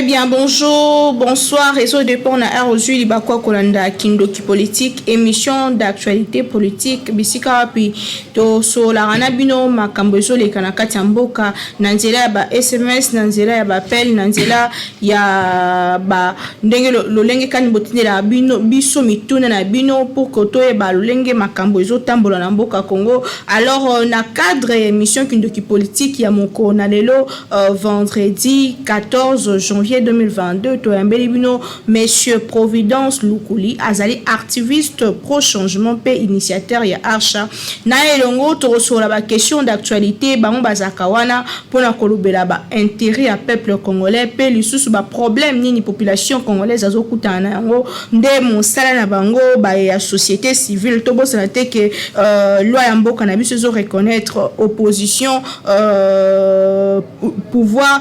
Très bien, bonjour, bonsoir. Réseau dépend na heure ozwi libaku ya kolanda Kindoki Politique, émission d'actualité politique. Bisika wapi tosololaka na bino makambo ezoleka na kati ya mboka na nzela ya ba SMS, na nzela ya ba appel, na nzela ya ba ndenge lolenge kani botindelaka bino biso mituna na bino pour que toyeba lolenge makambo ezotambola na mboka Congo. Alors na cadre ya émission Kindoki Politique ya mokolo na lelo, vendredi 14 janvier 2022, toyambeli bino monsieur Providence Lukuli, azali activiste pro changement mpe initiateur ya Archa. Na elongo tokosola baquestion d'actualité. Bango bazalaka wana mpona kolobela baintérêt ya peuple congolais mpe lisusu baproblème nini population congolaise azokutana na yango. Nde mosala na bango ya société civile. Tobosana te ke loi ya mboka na biso ezoreconnaître opposition, pouvoir,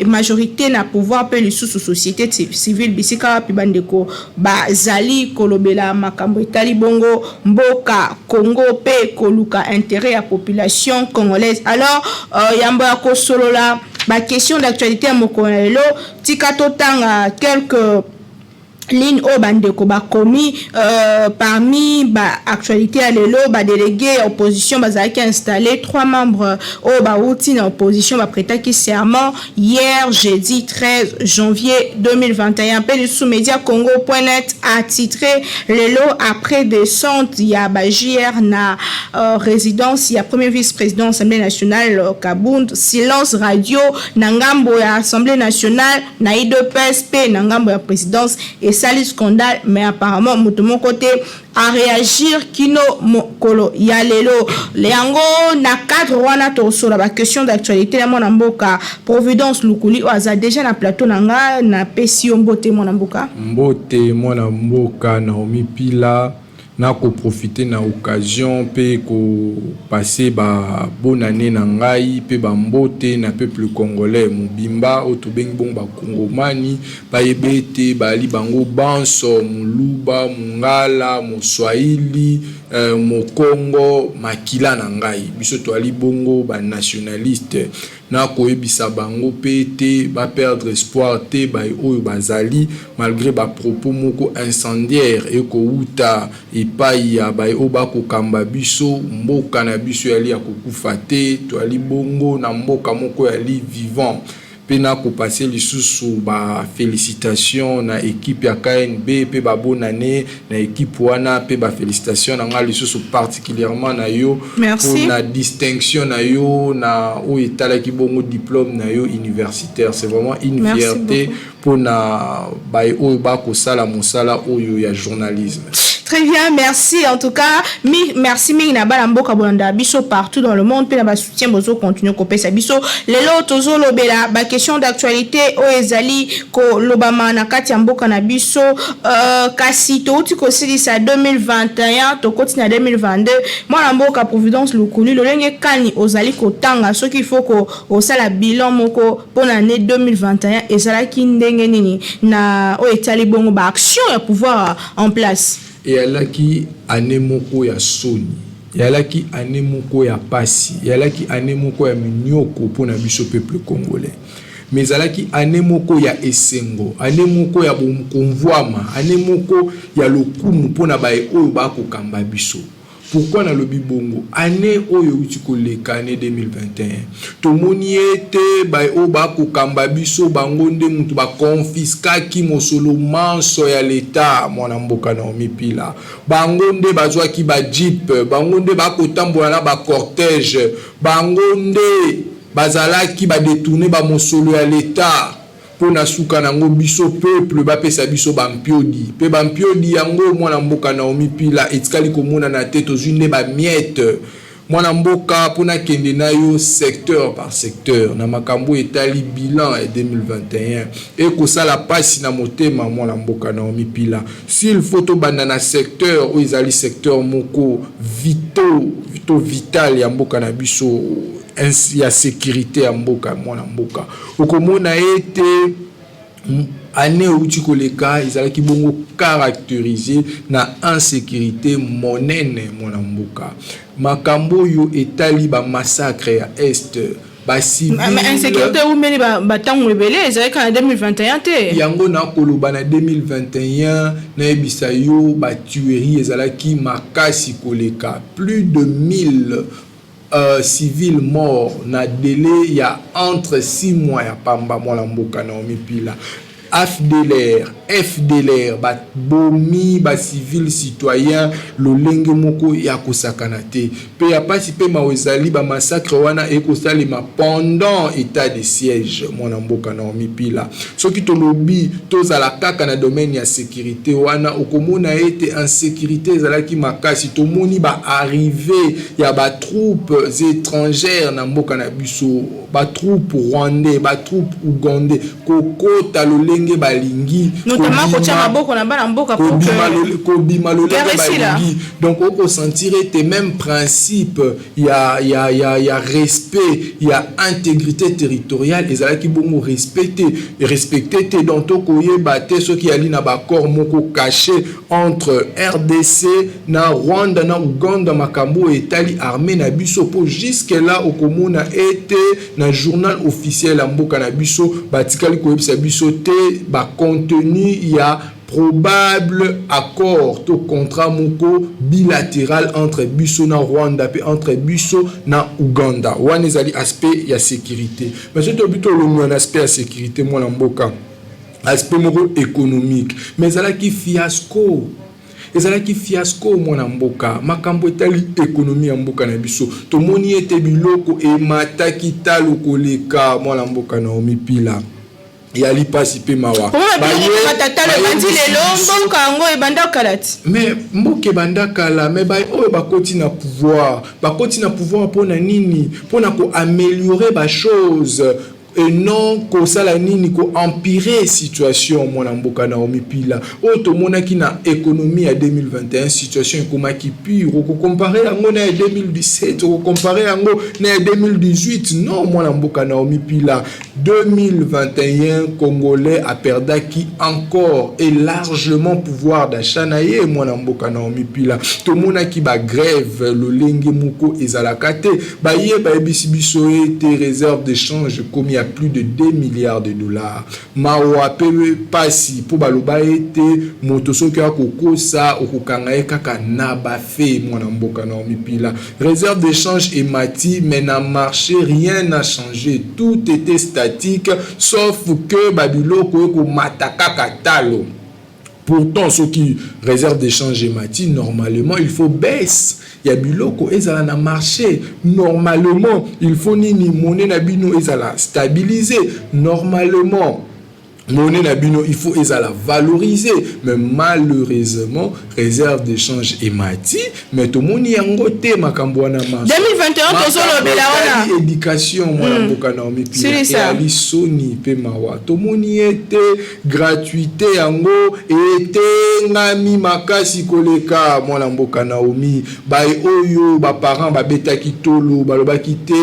majorité na pouvoir mpe lisusu société civile, bisika wapi bandeko bazali kolobela makambo etali bongo mboka Congo mpe koluka intérêt ya population congolaise. Alors yambo ya kosolola baquestion d'actualité ya mokolo na lelo, tika totanga quelques ligne oyo bandeko bakomi parmi baactualité ya lelo. Badélégué ya opposition bazalaki installé. Trois membres oyo bauti na opposition baprêtaki serment hier, jeudi 13 janvier 2021. Mpe lisusu, média congo.net atitré lelo: après descente ya baJR na résidence ya premier vice-président Assemblée nationale Kabund, silence radio na ngambo ya Assemblée nationale, na UDPS mpe na ngambo ya présidence. Esali scandale, mais apparemment moto moko te aréagir kino mokolo ya lelo. Yango na cadre wana tokosola baquestion d'actualité na mwana mboka Providence Lukuli, oyo aza déjà na plateau na nga. Napesi yo mbote, mwana mboka. Mbote, mwana mboka Naomi Pila. Nakoprofite na occasion mpe kopase babonne année na ngai mpe bambote na peuple congolais mobimba oyo tobengi bongo bakongomani. Bayeba ete bali bango banso, moluba, mongala, moswahili, mokongo, makila na ngai, biso toali bongo banationaliste. Nakoyebisa bango mpe ete baperdre espoir te. Baye oyo bazali, malgré bapropos moko incendiaire ekowuta epai ya baye oyo bakokamba biso, mboka na biso yali ya kokufa te. Toali bongo na mboka moko yali vivant. Mpe nakopase lisusu bafélicitation na équipe ya KNB mpe babonne année na équipe wana, mpe bafélicitation na ngai lisusu particulièrement na yo mpona distinction na yo na oyo etalaki bongo diplôme na yo universitaire. C'est vraiment une Merci fierté mpona baye oyo bakosala mosala oyo ya journalisme. Très bien, merci en tout cas. Merci mingi na bana mboka bolanda biso partout dans le monde pe na ba soutien bozo continuer kopesa biso. Lelo tozolobela ba question d'actualité oyo ezali kolobama na kati ya mboka na biso. Kasi touti kosilisa 2021, tokoti na 2022. Mwana mboka Providence Lukuli, lolenge kani ozali kotanga soki il faut ko osala bilan moko mpona année 2021, ezalaki ndenge nini na oyo etali bongo ba action ya pouvoir en place? Eyalaki année moko ya soni, eyalaki année moko ya pasi, eyalaki année moko ya minyoko mpona biso peuple congolais, mais ezalaki année moko ya esengo, année moko ya konvwama, année moko ya lokumu mpona baye oyo bakokamba biso. Pourquoi nalobi bongo? Année oyo euti koleka, année 2021, tomoni ete baye oyo bakokamba biso, bango nde mutu bakonfiskaki mosolo manso ya leta. Mwana mboka Naomi Pila, bango nde bazwaki bajeep, bango nde bakotambola na bacortège, bango nde bazalaki badétourner bamosolo ya leta. Mpo na suka nango, biso peuple bapesa biso bampiodi, mpe bampiodi yango, mwana mboka Naomi Pila, etikali komonana te. Tozwi nde bamiettes. Mwana mboka, mpona kende na yo secteur par secteur na makambo etali bilan ya 2021, ekosala mpasi na motema, mwana mboka Naomi Pila. S'il faut tobanda na secteur oyo ezali secteur moko vito to vital ya mboka na biso, ya sécurité ya mboka, mwana mboka, okomona ete année euti koleka ezalaki bongo caractérisé na insécurité monene. Mwana mboka, makambo oyo etali bamassacre ya Est. Bacivils. Insécurité eumeli batango ebele, ezalaki na 2021 te. Yango nakoloba, na 2021, nayebisa yo, batuerie ezalaki makasi koleka, plus de 1000 civils morts na délai ya entre 6 mois ya pamba. Mwana mboka Naomi Pila, AFDLR, FDLR babomi bacivil citoyen lolenge moko ya kosakana te. Mpe ya pasi mpe mawa ezali, bamassacre wana ekosalema pendant état de siège. Mwana mboka Naomi Pila, soki tolobi tozala kaka na domaine ya sécurité wana, okomona ete insécurité ezalaki makasi. Tomoni baarrivée ya batroupes étrangères na mboka na biso, batroupe rwandais, batroupe ougandais, kokota lolenge balingi. Notamment kotia maboko na bana mboka. Kobima lolenge balingi. Donc okosentir ete même principe ya respect ya intégrité territoriale ezalaki bongo respecté te. Donc tokoyeba te soki yali na baaccord moko caché entre RDC na Rwanda na Uganda, makambo oyo etali armée na biso, mpo jusque là okomona ete na journal officiel ya mboka na biso batikali koyebisa biso te bacontenu ya probable accord to contrat moko bilatéral entre biso na Rwanda mpe entre biso na Uganda. Wana ezali aspect ya sécurité. Mais soki tobi tolongwa na aspect ya sécurité, mwana mboka, aspect moko économique, mais ezalaki fiasco, ezalaki fiasco, mwana mboka. Makambo etali économie ya mboka na biso, tomoni ete biloko emataki talo koleka. Mwana mboka Naomi Pila, yali mpasi mpe mawa. Ebandi lelo? Mboka yango ebanda kala ti. Mais mboka ebanda kala, mais oyo bakoti na pouvoir, bakoti na pouvoir mpona nini? Mpona koaméliorer bachose et non kosala nini? Koempirer situation. Mwana mboka Naomi Pila, oyo tomonaki na économie ya 2021, situation ekomaki pire. Okocomparer yango na ya 2017, okocomparer yango na ya 2018? Non, mwana mboka Naomi Pila, 2021, Congolais aperdaki encore et largement pouvoir d'achat na ye. Mwana mboka Naomi Pila, tomonaki bagrève lolenge moko ezalaka te. Baye bayebisi biso ete réserve d'échange ekomi ya plus de 2 milliards de dollars. Mawa mpe pasi, mpo baloba ete moto soki akokosa, okokanga ye kaka na bafe. Mwana mboka Naomi Pila, réserve d'échange emati, mais na marché rien n'a changé, tout était statique, sauf que babiloko ekomata kaka talo. Pourtant, soki réserve d'échange emati, normalement il faut baisse ya biloko ezala na marché, normalement il faut nini? Monnaie na bino ezala stabilisé, normalement monnaie na bino il faut ezala valoriser. Mais malheureusement, réserve d'échange emati, mais tomoni yango te makambo wana. 2021 tozolobela wana. Éducation, mwana mboka Naomi, eyali soni mpe mawa. Tomoni ete gratuité yango etengami makasi koleka. Mwana mboka Naomi, baye oyo baparent babetaki tolo, balobaki te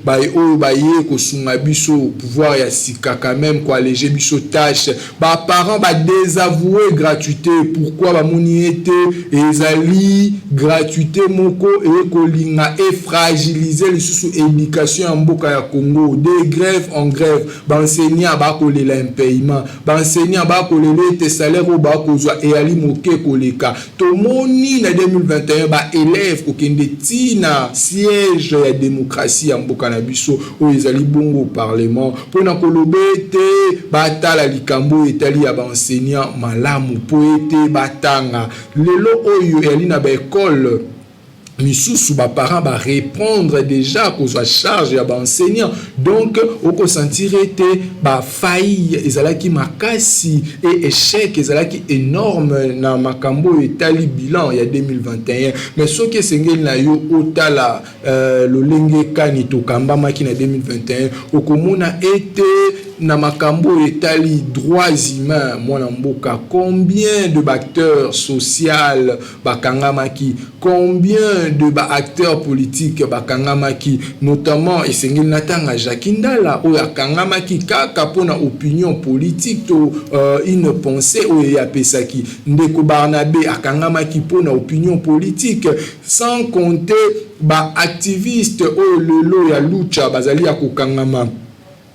baye oyo baye kosunga biso, pouvoir ya sika, quand même koalléger biso tâche, baparent badésavouer gratuité. Pourquoi? Bamoni ete ezali gratuité moko ekolinga efragiliser lisusu éducation ya mboka ya Congo. De grève en grève, baenseignant bakolela impayement, baenseignant bakolela ete salaire oyo bakozwa eyali moke koleka. Tomoni na 2021 baélève kokende ntina siège ya démocratie ya mboka na biso oyo ezali bongo parlement, mpona koloba ete batala likambo oyo etali ya baenseignant malamu, mpo ete batanga. Lelo oyo eyali na baekole misusu, baparent bareprendre déjà kozwa charge ya baenseignant. Donc okosentir ete bafaille ezalaki makasi et échec ezalaki énorme na makambo oyo etali bilan ya 2021. Mais soki esengeli na yo otala lolenge kani tokambamaki na 2021, okomona ete Na makambo oyo etali droits humains, mwana mboka, combien de baacteurs social bakangamaki? Combien de baacteurs politiques bakangamaki? Notamment esengeli natanga Jacky Ndala, oyo akangamaki kaka mpona opinion politique to une pensée oyo ye apesaki. Ndeko Barnabe akangamaki mpona opinion politique, sans compter baactiviste oyo lelo ya Lucha bazali ya kokangama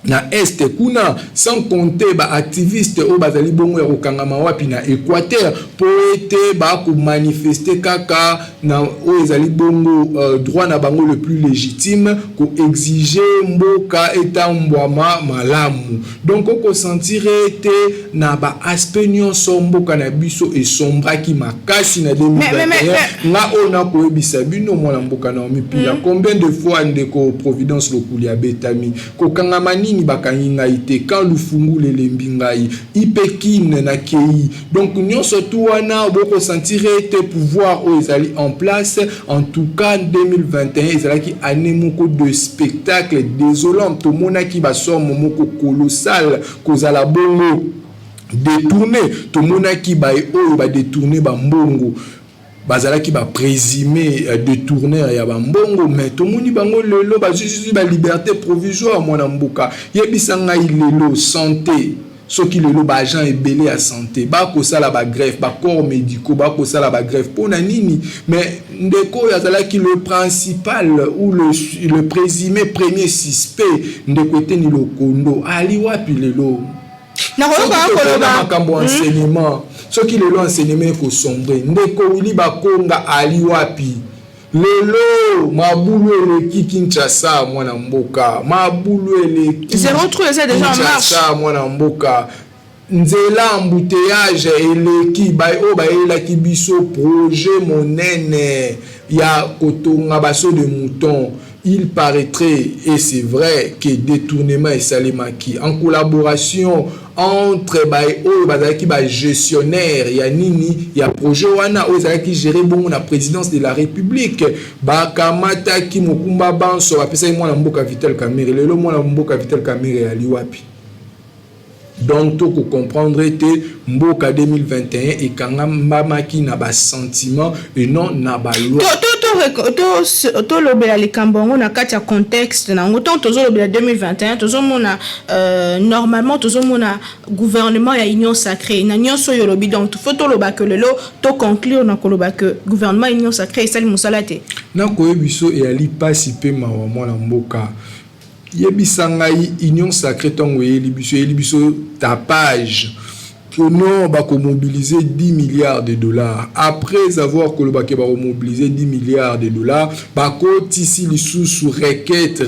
na Est kuna, sans compter baactiviste oyo bazali bongo ya kokangama wapi? Na Équateur, mpo ete bakomanifeste kaka na oyo ezali bongo droit na bango le plus légitime, koexige mboka etambwama malamu. Donc okosentir ete na baaspect nyonso, mboka na biso esombraki makasi na 2021. Nga oyo nakoyebisa bino, mwana mboka Naomi Pila, combien de fois ndeko Providence Lokuli abetami kokangama nini, bakangi ngai te. Quand lufungula elembi ngai ipekine nakei. Donc nyonso tu wana, bokosentir ete pouvoir oyo ezali en place, en tout cas 2021 ezalaki année moko de spectacle désolant. Tomonaki basomme moko colossale kozala bongo détourné. Tomonaki baye oyo badétourne bambongo, bazalaki baprésumé détourneur ya bambongo, mais tomoni bango lelo bazwi baliberté provisoire. Mwana mboka, yebisa ngai, lelo santé, soki lelo baagent ebele ya santé bakosala bagrève, bacorps médicaux bakosala bagrève, mpona nini? Mais ndeko oyo azalaki le principal ou le présumé premier suspect, ndeko Eteni Lokondo, ali wapi lelo? Nakoyoka. Makambo enseignement, soki lelo enseignement ekosombre, ndeko Willy Bakonga ali wapi lelo? Mabulu eleki Kinshasa, mwana mboka, mabulu eleki Kinshasa, mwana mboka. Nzela, embouteillage eleki. Oyo bayelaki biso projet monene ya kotonga basaut de mouton, il paraîtrait, et c'est vrai, que détournement esalemaki en collaboration entre baye oyo bazalaki bagestionnaire ya nini, ya projet wana oyo ezalaki géré bongo na présidence de la République. Bakamataki mokumba banso, bapesaki mwana mboka Vital Kamerhe. Lelo mwana mboka Vital Kamerhe ali wapi? Donc tokocomprendre ete mboka 2021 ekangamamaki na basentiment et non na baloi. Tolobela likambo yango na kati ya contexte na yango. Ntango tozolobela 2021, tozomona normalement tozomona gouvernement ya Union sacrée na nyonso oyo olobi. Donc faut toloba ke lelo toconclure na koloba ke gouvernement Union sacrée esali mosala te? Nakoyebi biso, eyali mpasi mpe mawa. Mwana mboka, yebisa ngai, Union sacrée ntango eyeli biso, eyeli biso tapage non, bakomobilize 10 milliards de dollars. Après avoir kolobaki bakomobilize 10 milliards de dollars, bakotisi lisusu requête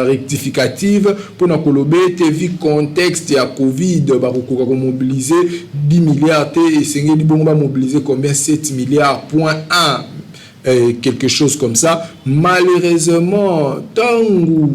rectificative mpona koloba ete vu contexte ya Covid, bakokoka komobilize 10 milliards te, esengeli bongo bamobilize combien? 7 milliards point 1, quelque chose comme ça. Malheureusement, ntango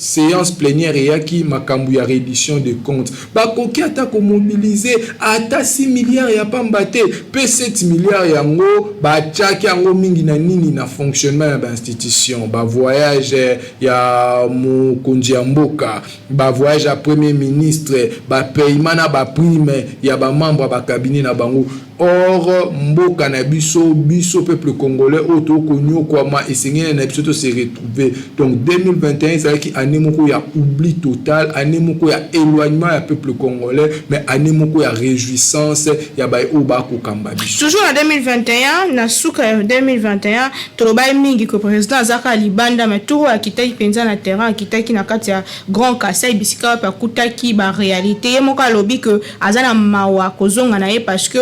séance plénière eyaki, makambo ya reddition de compte, bakoki ata komobilize ata 6 milliards ya pamba te. Mpe 7 milliards yango, batiaki yango mingi na nini? Na fonctionnement ya bainstitution, bavoyage ya mokonzi ya mboka, bavoyage ya premier ministre, bapaiement na baprime ya bamembre ya bakabinet na bango. Or mboka na biso, biso peuple congolais oyo tokonyokwama, esengeli na biso tose retrouver. Donc 2021 ezalaki année moko ya oubli total, année moko ya éloignement ya peuple congolais, mais année moko ya réjouissance ya baye oyo bakokamba biso. Toujours na 2021, na suka ya 2021, tolobaki mingi ke président azaka libanda, mais tour oyo akitaki mpenza na terrain, akitaki na kati ya Grand Kasai, bisika wapi akutaki baréalité. Ye moko alobi ke aza na mawa kozonga na ye parce que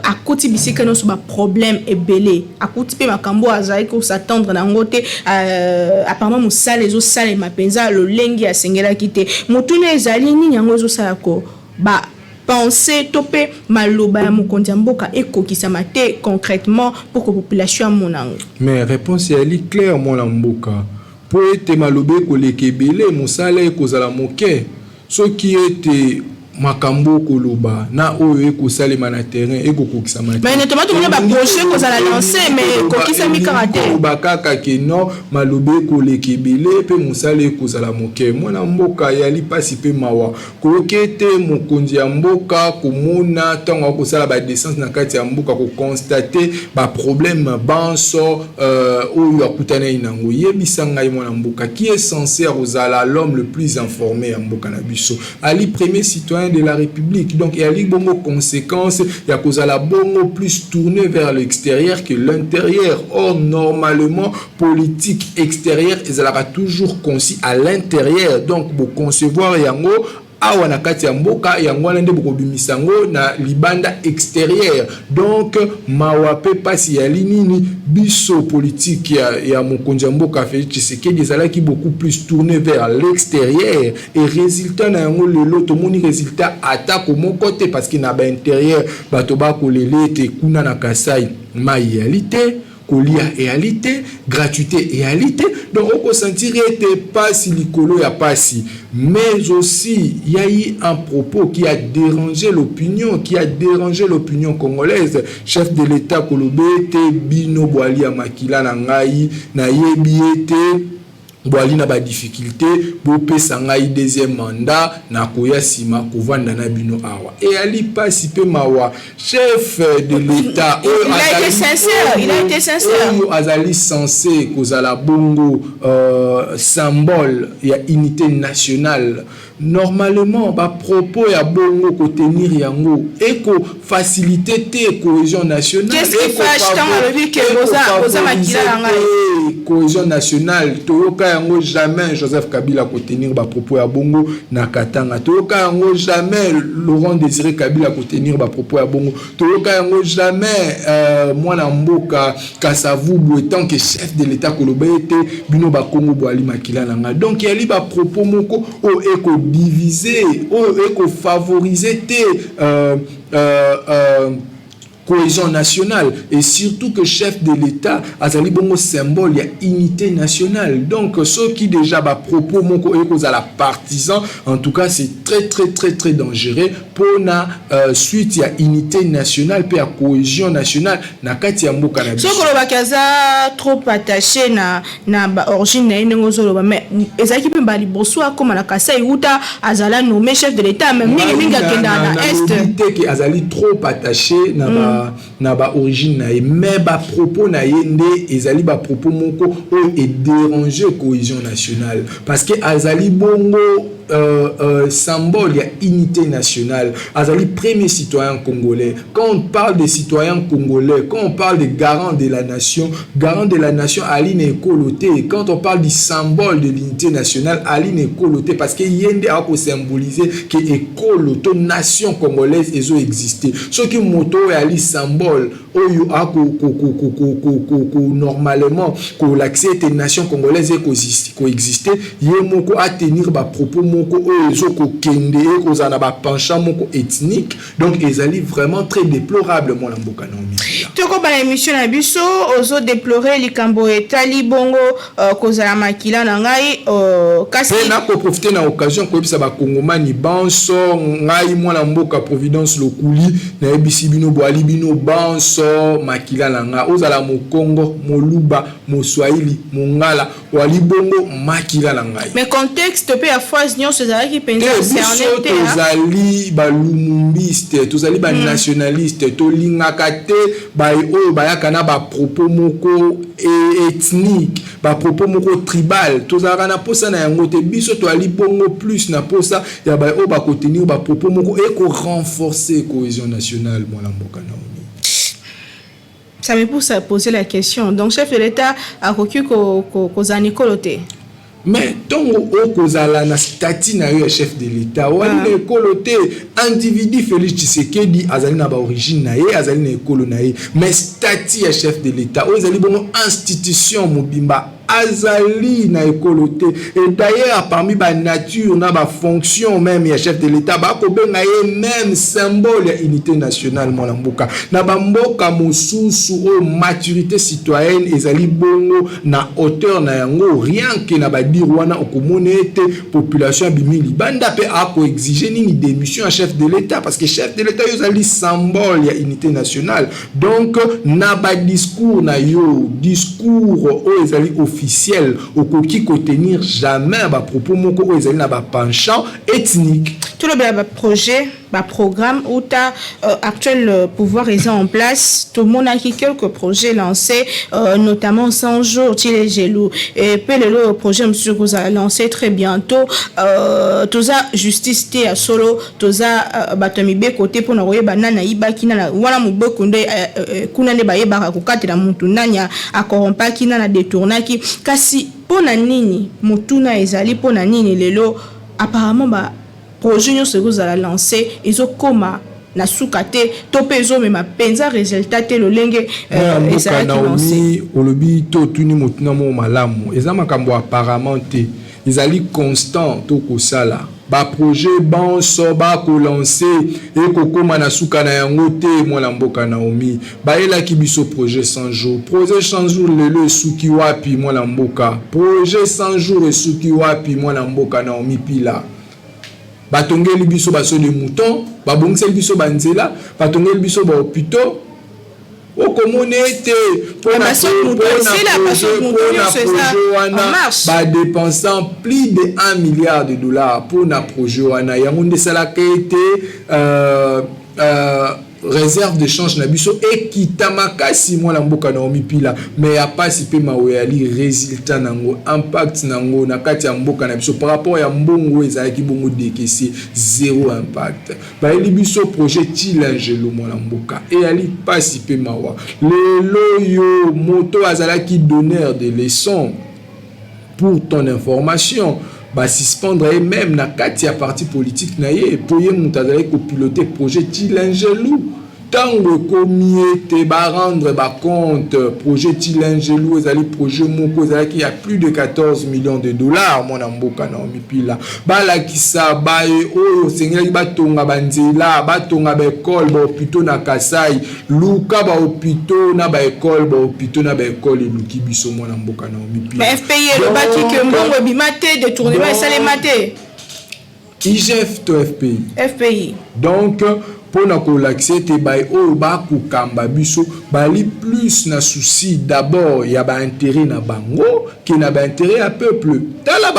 akuti bisika nyonso baproblème ebele, akuti mpe makambo oyo azalaki kos'attendre na yango te. Apparemment mosala ezosalema mpenza lolenge asengelaki te. Motuna ezali nini yango ezosala ko ba pensée to mpe maloba ya mokonzi ya mboka ekokisama te concrètement pour que population amona yango? Mais réponse ezali claire, mwana mboka, mpo ete maloba ekoleka ebele, mosala ekozala moke. Soki ete Makambo okoloba na oyo ekosalema na terrain ekokokisama te. Mais notamment tomoni ba projet kozala lancé, mais ekokisami kaka te. Koloba kaka ke non, maloba ekoleka ebele mpe mosala ekozala moke. Mwana mboka, eyali mpasi mpe mawa koyoki ete mokonzi ya mboka komona ntango akosala badescente na kati ya mboka, koconstater baproblème banso oyo akutanaki nango. Yebisa ngai, mwana mboka, qui est censé akozala l'homme le plus informé ya mboka na biso? Ali premier citoyen de la République. Donc eyali bongo conséquence ya kozala bongo plus tourné vers l'extérieur que l'intérieur. Or normalement, politique extérieure ezalaka toujours conçu à l'intérieur. Donc boconcevoir yango awa na kati ya mboka, yango wana nde bokobimisa yango na libanda, extérieur. Donc mawa mpe mpasi yali nini? Biso politique ya mokonzi ya mboka Félix Tshisekedi ezalaki beaucoup plus tourné vers l'extérieur et résultat na yango lelo tomoni résultat atako moko te, parce que na baintérieur bato bakolela ete kuna na Kasai mai eyali te, kolia eyali te, gratuité eyali te. Donc okosentir ete pasi likolo ya pasi. Mais aussi, il y a eu un propos qui a dérangé l'opinion, qui a dérangé l'opinion congolaise. Chef de l'État koloba ete bino bwali ya makila na ngai, nayebi ete bwali na badifficulté, bopesa ngai deuxième mandat, nakoya nsima kovanda na bino awa. Eyali mpasi mpe mawa. Chef de l'État oyo azali censé kozala bongo symbole ya unité nationale, normalement bapropos ya bongo kotenir yango ekofaciliter te cohésion nationale. Cohésion nationale, toyoka yango jamais Joseph Kabila kotenir bapropos ya bongo na Katanga. Toyoka yango jamais Laurent Désiré Kabila kotenir bapropos ya bongo. Toyoka yango jamais mwana mboka Kasavubu étant que chef de l'État koloba ete bino Bakongo boali makila na ngai. Donc yali bapropos moko oyo ekodiviser, oyo ekofavoriser te cohésion nationale, et surtout que chef de l'État azali bongo symbole ya unité nationale. Donc soki déjà bapropos moko ekozala partisan, en tout cas c'est très très très très dangereux mpona suite ya unité nationale mpe ya cohésion nationale na kati ya mboka na biso. Soki olobaki aza trop attaché na baorigine na ye ndenge ozoloba, mais ezalaki mpe mbala liboso akóma na Kasai uta azala nommé chef de l'État, mais mingimingi akendaka na Est. Te ke azali trop attaché na baorigine na ye, mais bapropos na ye nde ezali bapropos moko oyo edéranger cohésion nationale, parce que azali bongo symbole ya unité nationale, azali premier citoyen congolais. Quand on parle de citoyen congolais, quand on parle de garant de la nation, garant de la nation ali na ekolo te. Quand on parle du symbole de l'unité nationale, ali na ekolo te, parce que ye nde akosymboliser ke ekolo to nation congolaise ezoexiste. Soki moto oyo ali symbole oyo ako normalement kolakisa ete nation congolaise ekoexiste, ye moko atenir bapropos moko oyo ezokokende ekozala na bapenchant moko ethnique, donc ezali vraiment très déplorable, mwana mboka Naomi. Tokobana émission na biso. Ozodéplorer likambo etali bongo kozala makila na ngai, kasi mpe nakoprofiter na occasion koyebisa Bakongomani banso, ngai mwana mboka Providence Lokuli nayebisi bino, bwali bino banso makila na ngai. Ozala Mokongo, Moluba, Moswahili, Mongala, wali bongo makila na ngai. Mais contexte mpe ya phrase nyonso ezalaki mpenza biso tozali balumumbiste, tozali banationaliste. Tolingaka te oyo bayaka na bapropos moko ethnique, bapropos moko tribal. Tozalaka na posa na yango te. Biso toali bongo plus na posa ya oyo bakotenir bapropos moko ekorenforcer cohésion nationale, mwana mboka Naomi. Ça me pousse à poser la question: donc chef de l'État akoki kozala nikolo te? Mais ntongo okozala na statut na yo ya chef de l'État, wali na ekolo te. Individu Félix Tshisekedi azali na baorigine na ye, azali na ekolo na ye, mais statut ya chef de l'État oyo ezali bongo institution mobimba. Azali na ekolo te. Et d'ailleurs, parmi banature na bafonction même ya chef de l'État, bakobenga ye même symbole ya unité nationale. Mwana mboka, na bamboka mosusu oyo maturité citoyenne ezali bongo na hauteur na yango, rien que na badires wana, okomona ete population abimi libanda mpe akoexige nini? Démission ya chef de l'État, parce que chef de l'État, yo ozali symbole ya unité nationale. Donc na badiscours na yo, discours oyo ezali officiel, okoki kotenir jamais bapropos moko oyo ezali na bapenchant ethnique. Tolobela baprojet, baprogramme uta actuel pouvoir eza en place. Tomonaki quelques projets lancés, notamment 100 jours, Tshilejelu, et mpe lelo projet mosusu kozala lancé très bientôt. Toza justice te ya solo, toza bato ya mibeko te mpona koyeba nani ayibaki nani. Wana mobeko nde kuna nde bayebaka kokatela mutu nani akorompaki, nani adetournaki. Kasi mpona nini, motuna ezali, mpona nini lelo apparemment ba projet nyonso ekozala lancé ezokóma na suka te, to mpe ezomema mpenza résultat te lolenge ezalaki lancé? Olobi to otuni motuna moko malamu. Eza makambo apparemment te, ezali constant. Tokosala baprojet banso bakolancer, ekokóma na suka na yango te. Mwana mboka Naomi, bayelaki biso projet 100 jours. Projet 100 jours lelo esuki wapi, mwana mboka? Projet 100 jours esuki wapi, mwana mboka Naomi Pila? Batongeli biso basaut-de-mouton, babongiseli biso banzela, batongeli biso bahôpitaux. Okomona ete mpona projet wana badépensant plus de 1 milliard de dollars mpona projet wana. Yango nde esalaka ete réserve de change na biso ekita makasi, mwana mboka Naomi Pila. Mais ya pasi mpe mawe yali résultat nango, impact nango na kati ya mboka na biso par rapport ya mbongo ezalaki bongo décaissé, zéro impact. Bayeli biso projet Tshilejelu, mwana mboka, eyali pasi mpe mawa. Lelo yo moto azalaki donneur de leçon, pour ton information, basuspendre ye même na kati ya parti politique na ye, mpo ye moto azalaki kopilote projet Tshilejelu. Ntango ekomi ete barendre bacompte, projet Tshilejelu ezali projet moko ezalaki ya plus de 14 millions de dollars. Mwana mboka na mipila, balakisa baye oyo osengelaki batonga banzela, batonga baekole, bahôpitaux na Kasai. Luka bahôpitaux na baekole, bahôpitaux na baekole eluki biso, mwana mboka na mipila. FPI elobaki ke mbongo ebima te, détournement esalema te. IGF to FPI? FPI. Donc mpona kolakisa ete baye oyo bakokamba biso bali plus na souci d'abord ya baintérêt na bango ke na baintérêt ya peuple. Tala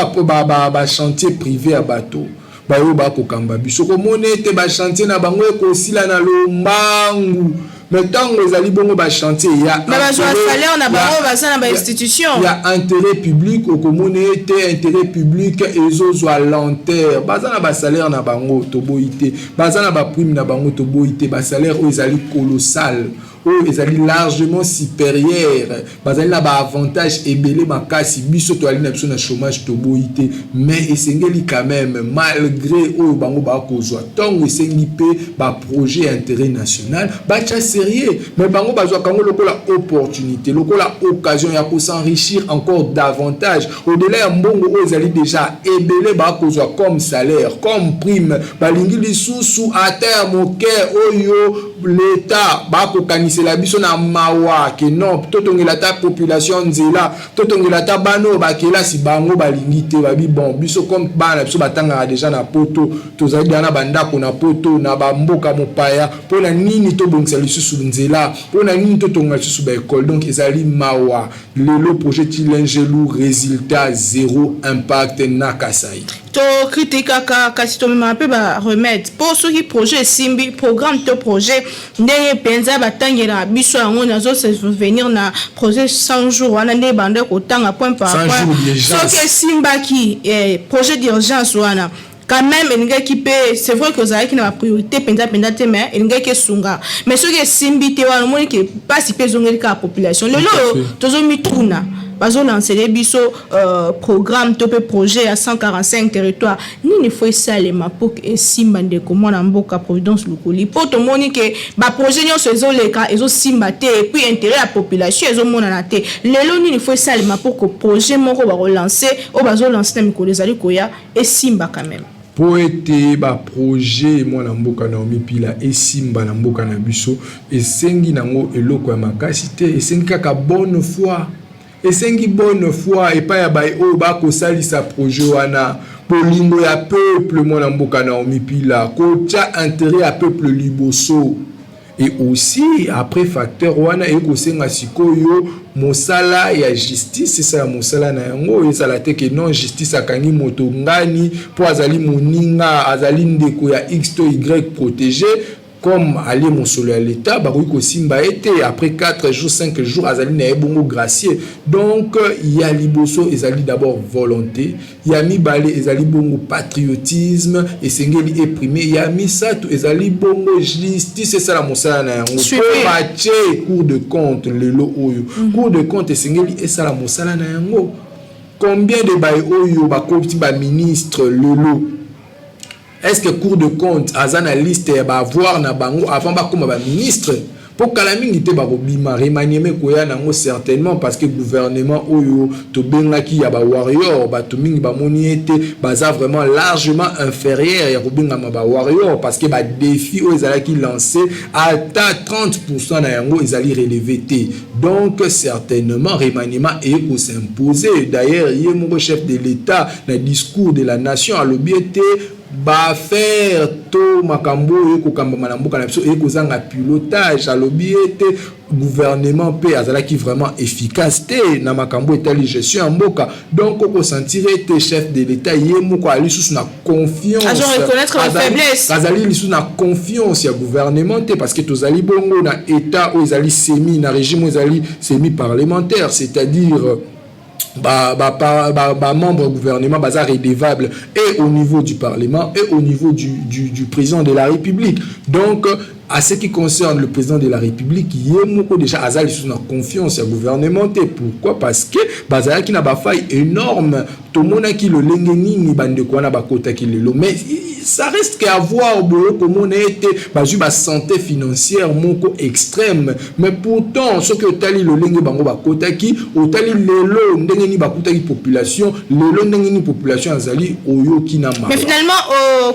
bachantier ba, ba privé ya bato baye oyo bakokamba biso, komona ete bachantier na bango ekosila na lombangu. Mais ntango ezali bongo bachantier ya bazwa salaire na bango, baza na bainstitution ya intérêt public, okomona ete intérêt public ezozwa lenteur. Baza na basalaire na bango, toboyi te. Baza na baprime na bango, toboyi te. Basalaire oyo ezali colossal, oyo ezali largement supérieur, bazali na baavantage ebele makasi. Biso toali na biso na chômage, toboyi te. Mais esengeli quand même, malgré oyo bango bakozwa, ntongo esengi mpe baprojet ya intérêt national, batya sérieux. Mais bango bazwaka yango lokola opportunité, lokola occasion ya kos'enrichir encore davantage au-delà ya mbongo oyo ezali déjà ebele bakozwa comme salaire, comme prime. Balingi lisusu ata ya moke oyo l'État bakokanisela biso na mawa ke non, totongela ata population nzela, totongela ata bana oyo bakelasi. Bango balingi te. Babi bon, biso comme bana na biso batangaka déjà na poto, tozali deja na bandako na poto, na bamboka mopaya, mpona nini tobongisa lisusu nzela? Mpona nini totonga lisusu baekole? Donc ezali mawa. Lelo projet Tshilejelu, résultat zéro impact na Kasai. Tokritikaka, kasi tomemaka mpe baremède, mpo soki projet esimbi, programme to projet ndenge mpenza batangelaka biso yango, nazosouvenir na projet 100 jours wana, ndenge banda kotanga point par point, soki esimbaki projet d'urgence wana, quand même elingaki mpe, c'est vrai que ozalaki na bapriorité mpenza mpenza te, mais elingaki esunga. Mais soki esimbi te wana, omoni ke mpasi mpe ezongeli kaka population. Lelo oyo tozomituna. Bazolancer biso programme to mpe projet ya 145 territoire. Nini faut esalema mpo esimba, ndeko mwana mboka Providence Lukuli? Mpo tomoni ke baprojet nyonso ezoleka, ezosimba te, et puis intérêt ya population ezomonana te. Lelo nini faut esalema mpo ko projet moko bakolancer, oyo bazolancer na mikolo ezali koya, esimba quand même? Mpo ete baprojet, mwana mboka Naomi Pila, esimba na mboka na biso, esengi nango eloko ya makasi te. Esengi kaka bonne foi, esengi bonne foi epai ya baye oyo bakosalisa projet wana, bolingo ya peuple, mwana mboka Naomi Pila, kotia intérêt ya peuple liboso. Et aussi, après facteur wana, ekosenga sikoyo mosala ya justice esala mosala na yango. Ezala te ke non, justice akangi moto ngani mpo azali moninga, azali ndeko ya X to Y protégé, comme alie mosolo ya l'État, bakoki kosimba ye te. Après 4 jours, 5 jours, azali na ye bongo gracié. Donc ya liboso ezali d'abord volonté, ya mibale ezali bongo patriotisme esengeli eprimer, ya misato ezali bongo justice esala mosala na yango. Mpo batie Cour de compte lelo oyo, Cour de compte esengeli esala mosala na yango. Combien de baye oyo bakoti baministre lelo, est-ce que Cour de compte aza na liste ya baavoir na bango avant bakóma baministre? Mpo kala mingi te bakobima, remaniement ekoya nango certainement, parce que gouvernement oyo tobengaki ya bawarrior, bato mingi bamoni ete baza vraiment largement inférieur ya kobengama bawarrior, parce que badéfi oyo ezalaki lancé, ata 30 na yango ezali relevé te. Donc certainement remaniement ekos'impose. D'ailleurs, ye moko chef de l'État, na discours de la nation, alobi ete baaffaire to makambo oyo ekokambama na mboka na biso ekozanga pilotage. Alobi ete gouvernement mpe azalaki vraiment efficace te na makambo etali gestion ya mboka. Donc okosentir ete chef de l'État ye moko azali lisusu na confiance, azali lisusu na confiance ya gouvernement te, parce que tozali bongo na état oyo ezali semi, na régime oyo ezali semi parlementaire, c'est-à-dire ba membre gouvernement baza redevable et au niveau du Parlement et au niveau du président de la République. Donc à ce qui concerne le président de la République, ye moko déjà aza lisusu na confiance ya gouvernement te. Pourquoi? Parce que bazalaki na bafaille énorme. Tomonaki lolenge nini bandeko wana bakotaki lelo, mais ça reste que avoir boye komona ete bazwi basanté financière moko extrême. Mais pourtant, soki otali lolenge bango bakotaki, otali lelo ndenge nini bakutaki population, lelo ndenge nini population azali, oyoki na mawa. Mais finalement,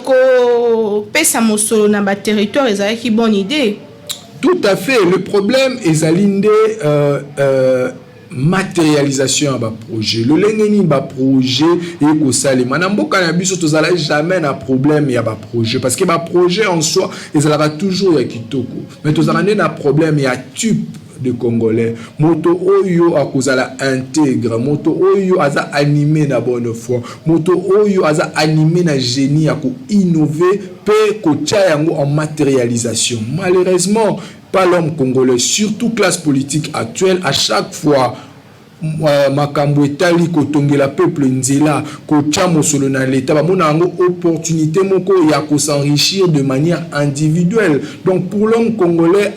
kopesa mosolo na baterritoire ezalaki bonne idée? Tout à fait. Le problème ezali nde matérialisation ya baprojet, lolenge nini baprojet ekosalema na mboka na biso. Tozala jamais na problème ya baprojet, parce que baprojet en soi ezalaka toujours ya kitoko, mais tozalaka nde na problème ya type de Congolais: moto oyo akozala intègre, moto oyo aza animé na bonne foi, moto oyo aza animé na génie ya koinnover mpe kotia yango en matérialisation. Malheureusement, pas l'homme congolais, surtout classe politique actuelle. À chaque fois makambo etali kotongela peuple nzela, kotia mosolo na l'État, bamona yango opportunité moko ya kos'enrichir de manière individuelle. Donc pour l'homme congolais,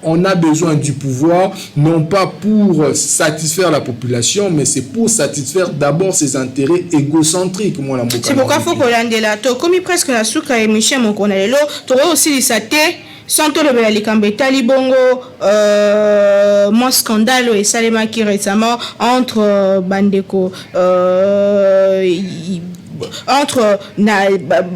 on a besoin du pouvoir, non pas pour satisfaire la population, mais c'est pour satisfaire d'abord ses intérêts égocentriques. Moi, c'est pourquoi faut kolandela. Tokomi presque na suka émission moko na lelo. Tokoki kosilisa te sans tolobela likambo etali bongo mwa scandale oyo esalemaki récemment entre bandeko entre na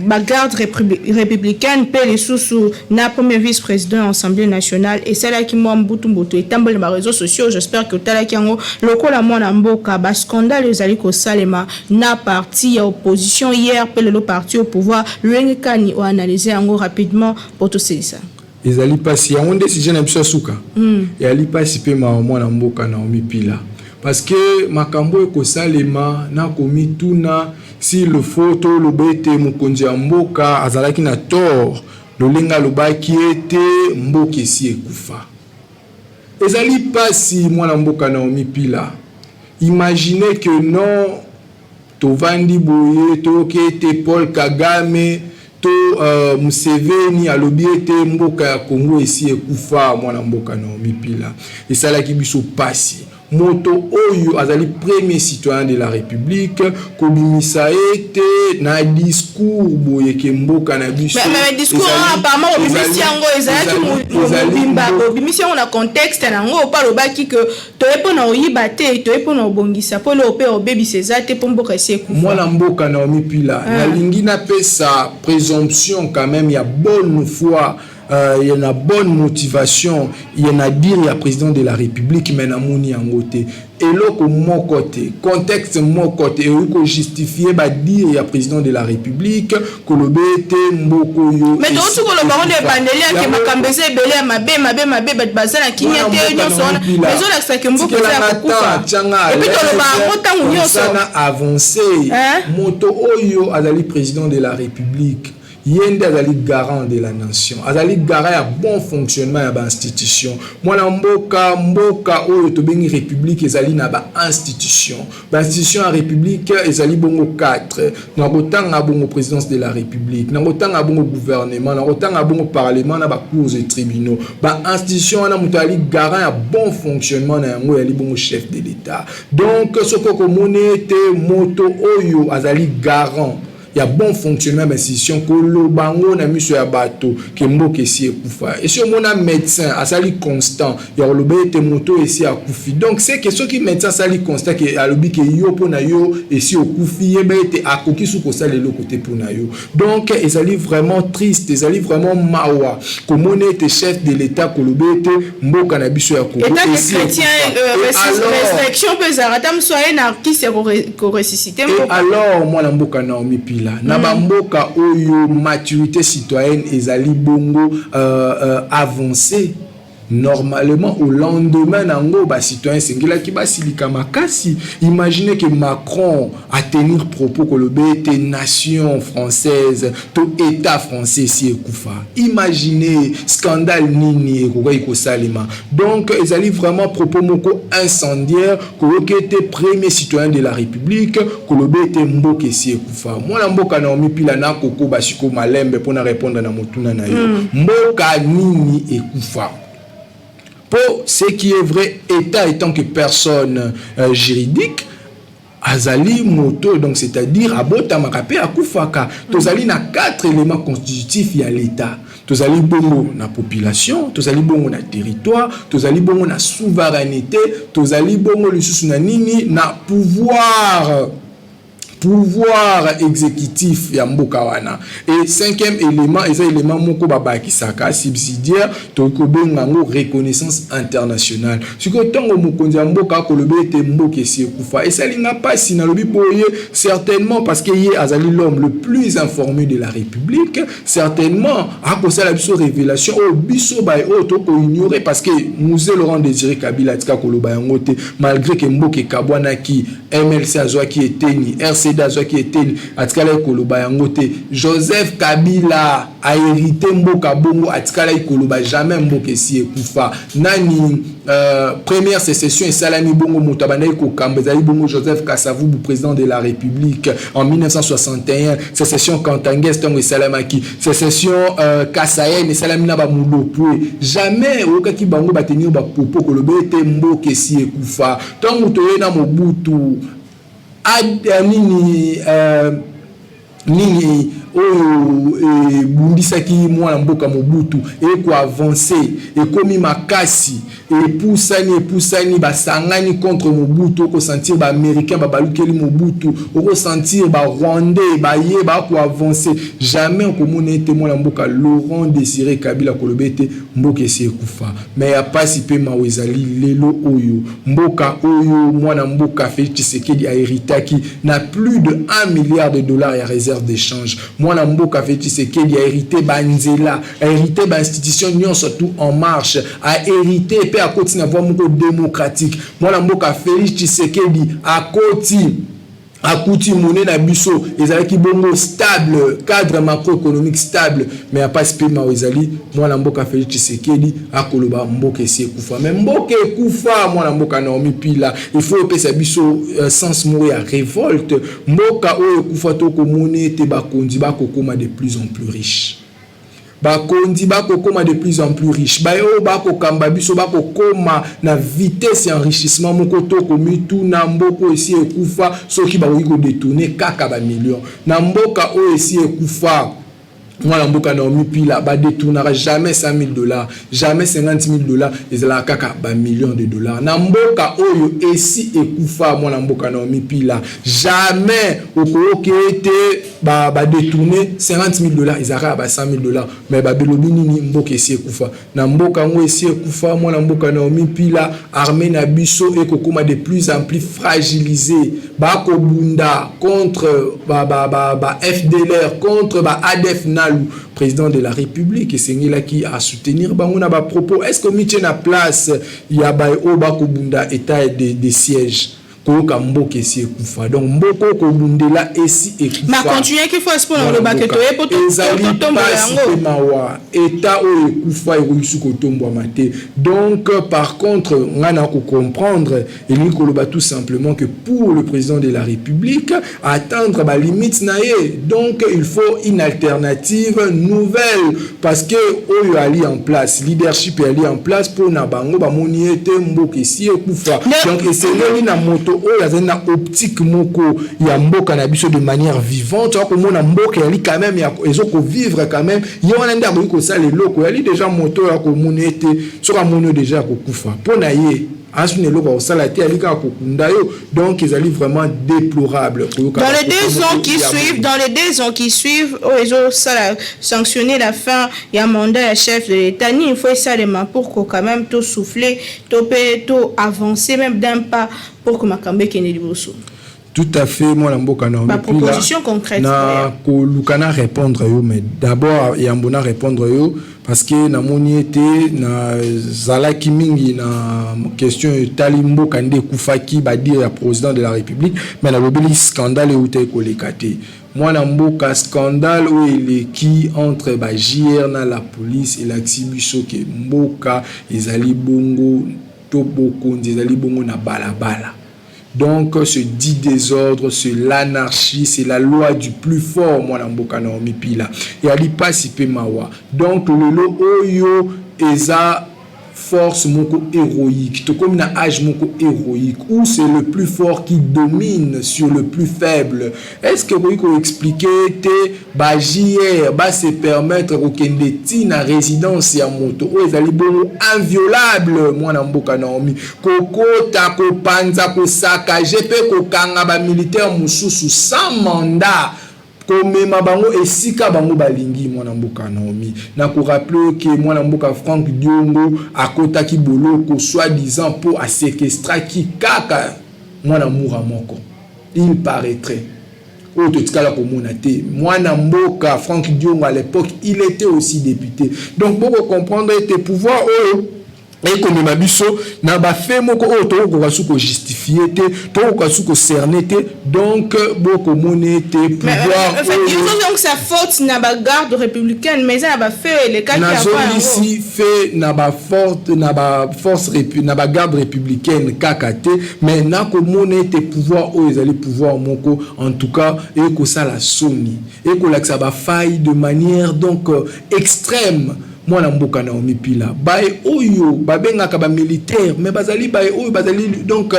bagarde républicaine mpe lisusu na premier vice-président ya Assemblée nationale. Esalaki mwa mbutu mbutu, etamboli na baréseaux sociaux. J'espère que otalaki yango lokola mwana mboka. Bascandale ezali kosalema na parti ya opposition hier mpe lelo parti au pouvoir, lolenge kani oanalyse yango rapidement po tosilisa? Ezali mpasi. Yango nde sujet na biso ya suka. Ezali mpasi mpe mawa, mwana mboka Naomi Pila, parce que makambo ekosalema na komituna s'il le faut toloba ete mokonzi ya mboka azalaki na tort lolenge alobaki ete mboka esi ekufa. Ezali mpasi, mwana mboka Naomi Pila. Imagine que non, tovandi boye, toyoki ete Paul Kagame to Museveni alobi ete mboka ya Congo esi ekufa. Mwana mboka Naomi Pila, esalaki biso mpasi. Moto oyo azali premier citoyen de la République, kobimisa ete na discours boye ke mboka na biso. Mais discours wana, apparemment obimisi yango, ezalaki mobimba, obimisi yango na contexte na yango. Mpo alobaki ke toye mpona oyiba te, toye mpona obongisa, mpo eloko mpe obebisa eza te, mpo mboka esi ekufa. Mwana mboka Naomi Pila, nalingi napesa présomption quand même ya bonne foi, ya na bonne motivation ya na dire ya président de la République, mais namoni yango te. Eloko moko te, contexte moko te ekoki kojustifie badire ya président de la République koloba ete mboka oyo. Mais touti koloba ngo nde ebandeli yake, makambo eza ebele ya mabe, mabe, mabe, bato baza na kimia te, nyonso wana ezolakisaka mboka eza ya kokufa. Et puis toloba yango ntango nyonso. Na avancé, moto oyo azali président de la République, ye nde azali garant de la nation, azali garant ya bon fonctionnement ya bainstitution. Mwana mboka, mboka oyo tobengi République ezali na bainstitution. Bainstitution ya République ezali bongo 4. Nakotanga bongo présidence de la République, nakotanga bongo gouvernement, nakotanga bongo parlement na bacours et tribunaux. Bainstitution wana, moto azali garant ya bon fonctionnement na yango ezali bongo chef de l'État. Donc soki okomoni ete moto oyo azali garant ya bon fonctionnement ya bainstitution koloba yango na miso ya bato ke mboka esi ekufa, esi omona médecin asali constat ya koloba ete moto esi akufi? Donc c'est que soki médecin asali constat ke alobi ke yo, mpo na yo esi okufi, yeba ete akoki su kosala eloko te mpo na yo. Donc ezali vraiment triste, ezali vraiment mawa komona ete chef de l'État koloba ete mboka na biso ya Congo esi. Résurrection mpe ezalaka ata mosu aye na kisi ya koressuscite. Alors mwana mboka Naomi Pila, na bamboka oyo maturité citoyenne ezali bongo avancé, normalement au lendemain nango bacitoyen esengelaki basilika makasi. Imaginez que Macron atenir propos koloba ete nation française to État français esi ekufa. Imaginez scandale nini ekokaki kosalema. Donc ezali vraiment propos moko incendiaire koyoki ete premier citoyen de la République koloba ete mboka esi ekufa. Mwana mboka Naomi Pila, nakokoba siko malembe mpona répondre na motuna na yo. Mboka nini ekufa? Pour ce qui est vrai, État étant que personne juridique, azali moto, donc c'est-à-dire abotamaka mpe akufaka. Tozali na quatre éléments constitutifs ya l'État. Tozali bongo na population, tozali bongo na territoire, tozali bongo na souveraineté, tozali bongo lisusu na nini? Na pouvoir exécutif ya mboka wana. Et cinquième élément eza élément moko babakisaka subsidiaire, tokoki kobenga yango reconnaissance internationale. Sikoyo ntango mokonzi ya mboka akoloba ete mboka esi ekufa, esalinga mpasi. Nalobi boye, certainement parce que ye azali l'homme le plus informé de la République, certainement akosala biso révélation oyo biso baye oyo tokoignore, parce que Mzee Laurent Désiré Kabila atika koloba yango te, malgré ke mboka ekabwanaki, MLC azwaki eteni, RCD azwaki eteni, atikalaki koloba yango te. Joseph Kabila ahérité mboka bongo, atikalaki koloba jamais mboka esi ekufa. Nani première sécession esalami bongo, moto abandaki kokamba ezali bongo Joseph Kasavubu, président de la République en 1961. Sécession katangaise ntango esalamaki, sécession kasaïenne esalami na bamulopwe, jamais oyokaki bango batenir bapropos koloba ete mboka esi ekufa. Ntango toye na Mobutu, nini nini oyo ebundisaki mwana mboka Mobutu ekoavance, ekomi makasi, epusani, epusani, basangani contre Mobutu. Okosentir baaméricain babalukeli Mobutu, okosentir barwandais baye bakoavance. Jamais okomona ete mwana mboka Laurent Désiré Kabila koloba ete mboka esi ekufa. Mais ya pasi mpe mawa ezali lelo oyo, mboka oyo mwana mboka Félix Tshisekedi ahéritaki na plus de 1 milliard de dollars ya réserve d'échange, mwana mboka Félix Tshisekedi ahérité banzela, ahérité bainstitution nyonso tout en marche, ahérité mpe akoti na voie moko démocratique. Mwana mboka Félix Tshisekedi akoti, akuti monnaie na biso ezalaki bongo stable, cadre macroéconomique stable. Mais apasi mpe mawa ezali mwana mboka Félix Tshisekedi akoloba mboka esi ekufa. Mais mboka ekufa, mwana mboka Naomi Pila, il faut epesa biso sens moko ya révolte. Mboka oyo ekufa, tokomona ete bakonzi bakokóma de plus en plus riche. Bakonzi bakokoma de plus en plus riche, baye oyo bakokamba biso bakokoma na vitesse ya enrichissement moko. To komituna, mboka oyo esi ekufa, soki bakoki kodétourner kaka bamillion na mboka oyo esi ekufa, mwana mboka Naomi Pila, badétournaka jamais 100 000 $, jamais 50 000 $, ezalaka kaka bamillion de dollars. Na mboka oyo esi ekufa, mwana mboka Naomi Pila, jamais okoyoki ete badétourner 50 000 $, ezalaka kaka ba 100 000 $. Mais babelobi nini? Mboka esi ekufa. Na mboka yango esi ekufa, mwana mboka Naomi Pila, armée na biso ekokóma de plus en plus fragilisé. Bakobunda contre ba FDLR, contre ba ADF NALU. Président de la République esengelaki asoutenir bango na bapropos. Est ce que omitie na place ya baye oyo bakobunda état de siège, koyoka mboka esi ekufa? Donc mboka oyo kobundela esi ekufacontinueki force mpona kolobaka toye po. Ezali pasi mpe mawa. État oyo ekufa ekoki su kotombwama te. Donc par contre, ngai na kocomprendre, elingi koloba tout simplement que pour le président de la République atteindre balimite na ye, donc il faut une alternative nouvelle, parce que oyo ali en place, leadership ali en place, mpona bango bamoni ete mboka esi ekufa. Donc esengeli na moto oyo azali na optique moko ya mboka na biso de manière vivante, akomona mboka yali quand même ezokovivre quand même, ye wana nde akoki kosala eloko. Yali déjà moto oyo akomona ete soki amoni oyo déjà akokufa, mpo na ye asuni eloko akosala te, ali kaka kokunda yo. Donc ezali vraiment déplorable. Dans les 2 ans qui suivent dans les 2 ans qui suivent, oyo ezosala sanctionner la fin ya mandat ya chef de l'État, nini faut esalema pour que quand même to souffler, to mpe to avancer même d'un pas, pour que makambo ekende liboso? Tout à fait, mwana mboka na Baproposition concrète. Na koluka na répondre yo, mais d'abord yambo na répondre yo, parce que namoni ete nazalaki mingi na question etali mboka nde ekufaki, badires ya président de la République, mais nalobeli scandale euta ekoleka te, mwana mboka. Scandale oyo eleki entre ba GR na la police elakisi biso ke mboka ezali bongo to bokonzi ezali bongo na balabala. Donc ce dit désordre, c'est l'anarchie, c'est la loi du plus fort, mwana mboka Naomi Pila. Eyali pasi mpe mawa. Donc lelo oyo eza force moko héroïque, tokomi na âge moko héroïque où c'est le plus fort qui domine sur le plus faible. Est ce que okoki koexpliquer te ba GR base permettre kokende ntina résidence ya moto oyo ezali bongo inviolable, mwana mboka Naomi, kokota, kopanza, kosaccager mpe kokanga bamilitaire mosusu sans mandat, komema bango esika bango balingi? Mwana mboka Naomi, na korappeler ke mwana mboka Frank Diongo akotaki boloko soi-disant mpo aséquestraki kaka mwana mura moko, il paraîtrait, oyo totikala komona te. Mwana mboka Frank Diongo, à l'époque il était aussi député. Donc bokocomprendre ete pouvoir oyo ekomema biso na bafe moko oyo tokokoka su kojustifier te, tokokoka su kocerner te. Donc bokomona ete pouvoir Donc sa faute na bagarde républicaine, mais eza na bafe elekaki. Nazongisi fe na baforce, na baforce, na bagarde républicaine kaka te, mais nakomona ete pouvoir oyo ezali pouvoir moko en tout cas ekosala soni, ekolakisa bafaille de manière donc extrême. Mwana mboka Naomi Pila, baye oyo babengaka bamilitaire, mais bazali baye oyo bazali donc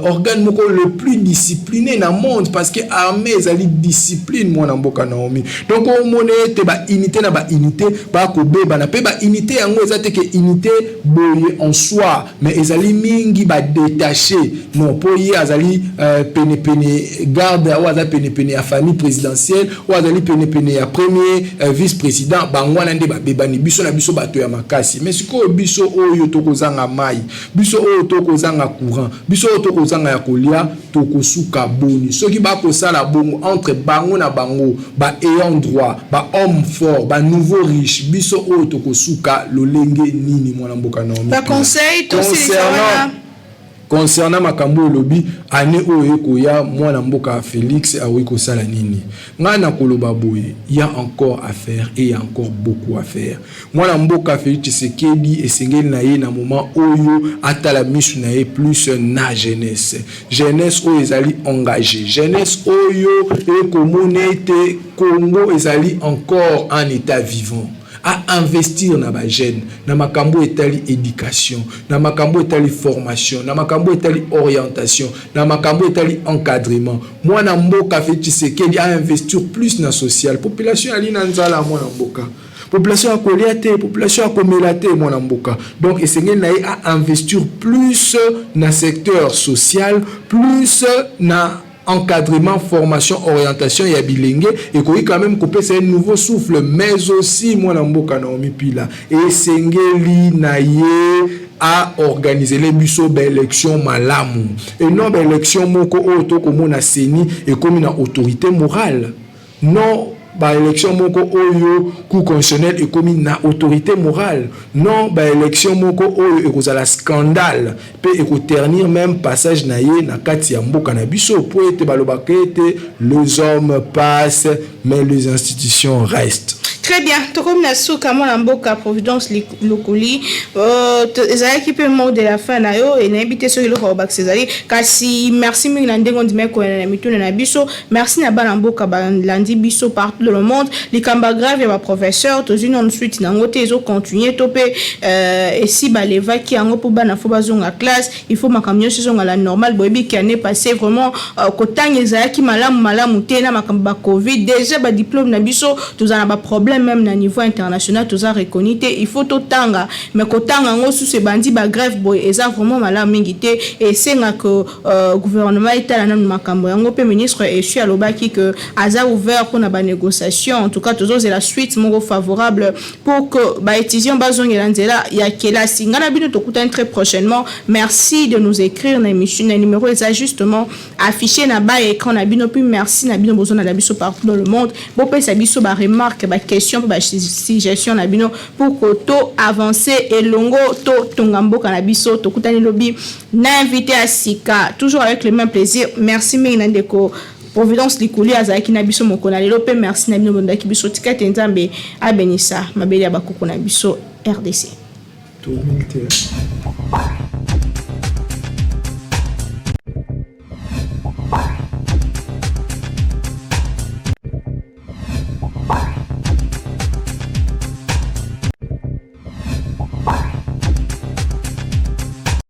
organe moko le plus discipliné na monde, parce que armée ezali discipline, mwana mboka Naomi. Donc omona ete baunité na baunité bakobebana, mpe baunité yango eza te ke unité boye en soi, mais ezali mingi badétaché. Non, mpo ye azali penepene garde oyo aza penepene ya famille présidentielle, oyo azali penepene ya premier vice président, bango wana nde babebani. Biso na biso bato ya makasi, mais sikoyo biso oyo tokozanga mai, biso oyo tokozanga courant, biso oyo tokozanga ya kolia, tokosuka boni soki bakosala bongo entre bango na bango, ba ayant droit, ba homme fort, ba nouveau riche? Biso oyo tokosuka lolenge nini, mwana mboka Naomi? Baconseil. Concernant Concernant makambo olobi, année oyo ekoya, mwana mboka Félix akoki kosala nini? Ngai nakoloba boye: y a encore à faire et y a encore beaucoup à faire. Mwana mboka Félix Tshisekedi, esengeli na ye na moment oyo atala misu na ye plus na jeunesse, jeunesse oyo ezali engagé, jeunesse oyo ekomona ete Congo ezali encore en état vivant. Ainvestir na bajeune, na makambo etali éducation, na makambo etali formation, na makambo etali orientation, na makambo etali encadrement. Mwana mboka Félix Tshisekedi ainvestir plus na social. Population ali na nzala, mwana mboka. Population akolia te, population akomela te, mwana mboka. Donc esengeli na ye ainvestir plus na secteur social, plus na encadrement, formation, orientation ya bilenge. Ekoki quand même kopesa ye nouveau souffle. Mais aussi, mwana mboka Naomi Pila, esengeli na ye aorganizele biso baélection malamu et non baélection moko oyo tokomona CENI ekomi na autorité morale, non baélection moko oyo Cour constitutionnelle ekomi na autorité morale, non baélection moko oyo ekozala scandale mpe ekoternir même passage na ye na kati ya mboka na biso, mpo ete balobaka ete les hommes passent, mais les institutions restent. Très bien, tokomi na suka. Mwana mboka Providence Lokoli, ezalaki mpe mot de la fin na yo. Nayebi te soki eloko kobakisa ezali, kasi merci mingi na ndenge ondimaki koyana na mituna na biso. Merci na bana mboka balandi biso partout dans le monde. Likambo ya grève ya baprofesseur, tozwi nano suite nango te, ezocontinue to mpe esi balevaki yango? Mpo bana faut bazonga classe, il faut makambo nyonso ezonga la normale. Boyebi ki année passée vraiment kotanga ezalaki malamu malamu te na makambo bacovid. Déjà badiplôme na biso, tozala na baproblème même na niveau international, toza reconnu te. Il faut totanga, mais kotanga yango susu ebandi bagrève boye, eza vraiment malamu mingi te. Esengaka gouvernement etala nanu makambo yango. Mpe ministre esu alobaki ke aza ouvert mpona banégociation. En tout cas, tozozela suite moko favorable pour que baétudiant bazongela nzela ya kelasi. Ngai na bino tokutani très prochainement. Merci de nous écrire na émission na numéro eza justement affiché na ba écran na bino. Puis merci na bino bozonala biso partout dans le monde. Bopesa biso baremarque, baquestion mpe basuggestion na bino pour que to avancer elongo, totonga mboka na biso. Tokutani lobi na invité ya sika, toujours avec le même plaisir. Merci mingi na ndeko Providence Likuli azalaki na biso moko na lelo. Mpe merci na bino bondaki biso. Tika te Nzambe abenisa mabele ya bakoko na biso RDC. Te.